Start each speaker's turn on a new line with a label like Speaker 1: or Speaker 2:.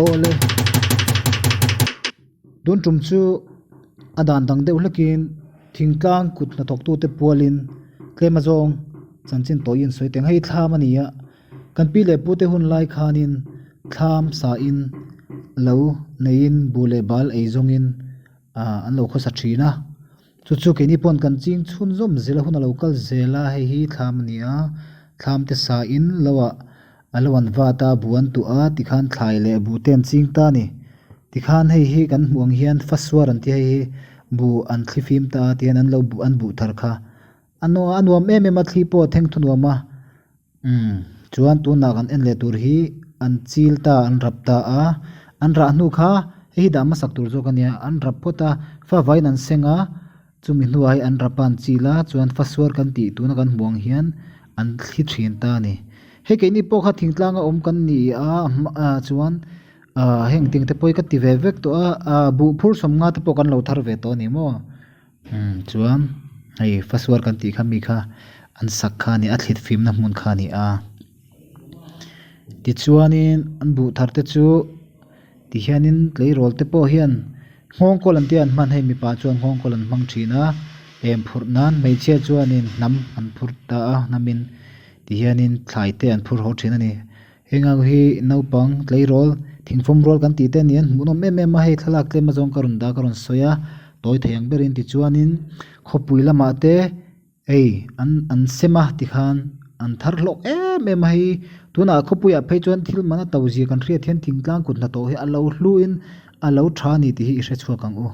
Speaker 1: Awle, tun tum chu a dan dang deuh hlekin thingtlang kut hnathawktute pualin tlem azawng chanchin tawih an sawi teng. Hei thlam a ni a, kan pi leh pute hun lai khanin thlam sain lo neiin buh leh bal ei zawngin ah an lo khawsa thin a. Chu chu keini pawn kan ching chhun zawm zel a hun a lo kal zel a, hei hi thlam a ni a, thlam te sa in lo ah a lo an vat a, buh an tuh a tikhan thlai leh buh te an ching ta a ni. Tikhan hei hi kan hmuh ang hian fasuar an tih a hei hi buh an thli fim ta a tihian an lo buh an buh thar kha a nuam em em a thli pawh a theng thu nuam a. Umm, chuan tunah kan en leh tur hi an chil ta, an rap ta a, an rah hnu kha hei hi dah hmasak tur zawk a nia, an rap phawt a, fa vaiin an seng a, chumi hnuah hei an rap a an chil a, chuan fa suar kan tih tuna kan hmuh ang hian an thli thin ta a ni. Hei keini pawh kha thingtlanga awm kan ni a, ah chuan ah heng ting te pawh hi ka ti ve vek tawh a, ah buh phur sawmnga te pawh kan lo thar ve tawh a ni maw? Umm chuan hei fasuar kan tih kha mi kha an sak kha a ni a thlit fimna hmun kha a ni a tichuanin an buh thar te chu tihianin tleirawl te pawh hian nghawng kawl an tia an hman hei mipa chuan nghawng kawl an hmang thin a em phurh nan hmeichhia chuanin hnam an phur ta a hnamin tihianin thlai te an phur haw thin a ni. Heng ang hi naupang tleirawl thingfawm rual kan tih te a ni an hmuhnawm em em a hei thlalak tlem azawng ka rawn dah ka rawn sawi a tawi thei ang berin tichuanin khawpui lamah te hei an an sem a tikhan an thar hlawk em em a hei tunah khawpuiah phei chuan thil man a to zia kan hriat hian thingtlang kut hnathawh hi a lo hluin a lo tha a ni tih hi i hre chhuak ang u.